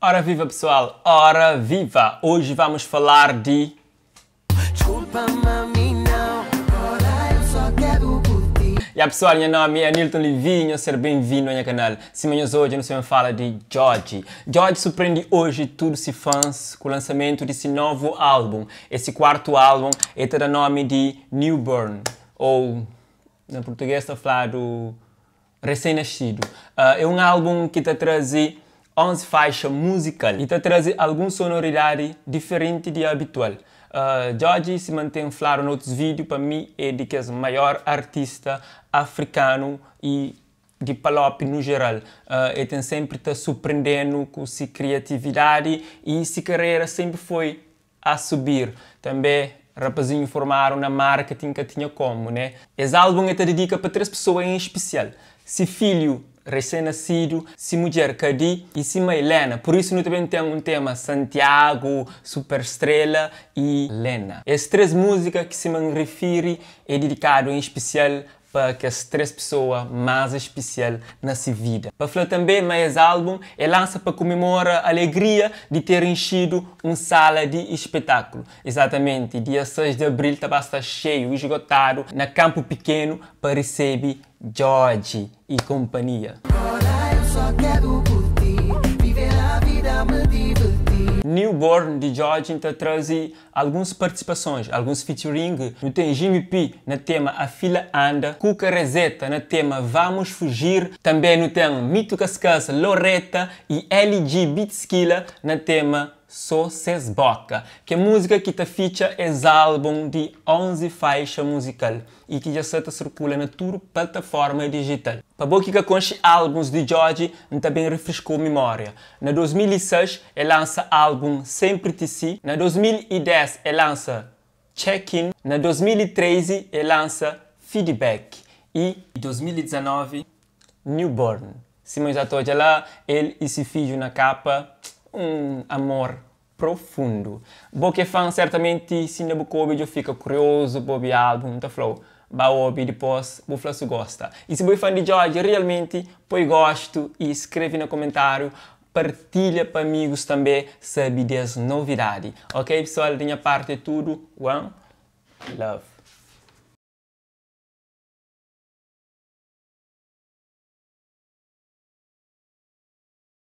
Ora viva pessoal, ora viva! Hoje vamos falar de Desculpa mami não, agora eu só quero curtir. Ya pessoal, nha nome é Anilton Livinho, ser bem-vindo ao nha canal. Sima nhos odja, nu sta ben fala di Djodje. Djodje surpreende hoje tudo se fãs ku lançamento di se novo álbum. Esse quarto álbum e ta da nome di Newborn, ou na português ta fladu Recém-Nascido. É un álbum ki ta traze 11 faixa muzikal y ta traze algun sonoridadi diferenti di abitual. Djodje, sima N ten fladu na otus vídiu, pa mi é di kes maior artista afrikanu y di Palop nu jeral. El ten senpri ta surprende-nu ku si kriatividadi y si karera senpri foi a subir. Tanbe rapazinhu formadu na marketing ka tinha komu, né? Es albun e ta dedika pa 3 pesoa en espesial, si filhu resen nasidu, si mudjer Kadi y si mai Lena. Pur isu nu ta ben ten un tema Santiago, Super Strela y Lena. Es 3 muzika ki sima N rifiri e didikadu en espesial pa kes 3 pesoa más espesial na se vida. Pa fla tanbê ma es álbun é lansa pa komemora alegria di ter inxidu un sala di espetákulu. Izatamenti, dia 6 di abril ta ba sta xeiu, esgotadu, na Kanpu Pikenu pa resebe Djodje y konpanhia. Agora eu só quero curtir, viver a vida, me divertir. Newborn di Djodje ta traze Alguns partisipasons, alguns featuring, nu ten Jimmy P na tema A Fila Anda, Kuka Rezeta na tema Vamos Fugir, tanbe nu ten Mito Kaskas, Loreta y LG Beatskilla na tema So Ses Boka, ki é múzika ki ta fitxa es álbun di 11 faixa muzikal y ki dja sa ta sirkula na tudu plataforma dijital. Pa bo ki ka konxe álbuns di Djodje, N ta ben rifriskou mimória. Na 2006 el lansa álbun Sempre Ti Si, na 2010 el lansa Check In, na 2013 el lansa Feedback y 2019 Newborn. Sima nu sa ta odja la, el y si fidju na kapa, un amor profundu. Bo ki é fan sertamenti si inda bu ka obi djo fika kuriozu pa obi álbun, N ta fla-u ba obi dipos bu fla su gosta. Y si bo é fan di Djodje realmenti poi gostu y skreve na komentáriu, partilha pa amigus tanbe sabe des novidadi. Ok pessoal di nha parti é tudu, one love.